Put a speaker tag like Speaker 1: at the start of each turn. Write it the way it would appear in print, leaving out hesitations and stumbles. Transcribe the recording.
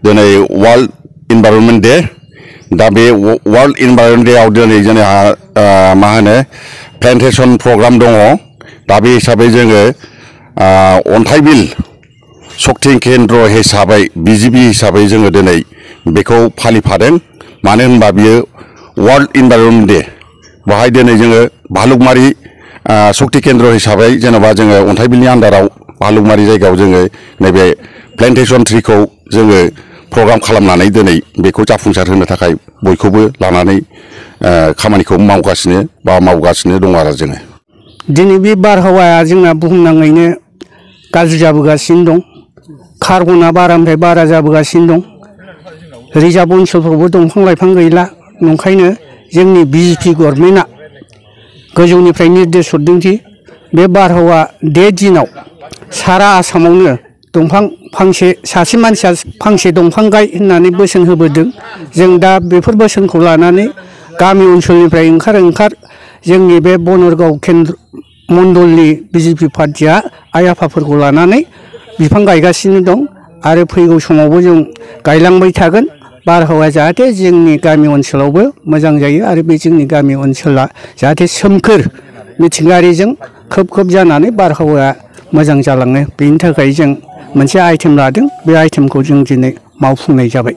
Speaker 1: दिनै world environment day दा बे वर्ल्ड इनभाइरनमेन्ट डेआव दिनै जोंहा मा होनो प्लान्टेसन प्रग्राम दङ दा बे हिसाबै जोङो अन्थाइ बिल शक्ति केन्द्र हिसाबै बिजिबि हिसाबै जोङो दिनै बेखौ फालिफादों मानो होनबा बियो वर्ल्ड इनभाइरनमेन्ट डे बेवहाय दिनै जोङो भालुकमारि शक्ति केन्द्र हिसाबै जेनेबा जोङो अन्थाइ बिलनि आन्दाराव भालुकमारि जायगायाव जोङो नैबे प्लान्टेसन ट्रिखौ जोङो प्रग्राम खालामनानै दिनै बेखौ जाफुंसार होनो थाखाय बयखौबो लानानै खामानिखौ मावगासिनो दङ आरो जोङो
Speaker 2: दिनै बे बारहावाया जोंना बुहुमनाङैनो गाज्रि जाबोगासिनो दं कार्बना बारानिफ्राय बारा जाबोगासिनो दं रिजार्भ ओनसोलफ्रावबो दंफां लाइफां गैला नंखायनो जोंनि बिजेपि गभर्नमेन्टआ गोजौनिफ्राय निर्देश हरदोंदि बे बारहावा बे दिनाव सारा आसामावनो दंफां फांसे सासे मानसिया फांसे दंफां गाय होननानै बोसोन होबोदों जों दा बेफोर बोसोनखौ लानानै गामि ओनसोलनिफ्राय ओंखार जोंनि बे बनरगाव केन्द्र मण्डलनि बिजेपि पार्टिया आइ आफाफोरखौ लानानै बिफां गायगासिनो दं आरो फैगौ समावबो जों गायलांबाय थागोन बारहावाया जाहाथे जोंनि गामि ओनसोलावबो मोजां जायो आरो बे जोंनि गामि ओनसोला जाहाथे सोमखोर मिथिंगायारिजों खोब जानानै बारहावाया मोजां जालाङो बेनि थाखाय जों मोनसे आइटेम लादों बे आइटेमखौ जों दिनै मावफुंनाय जाबाय।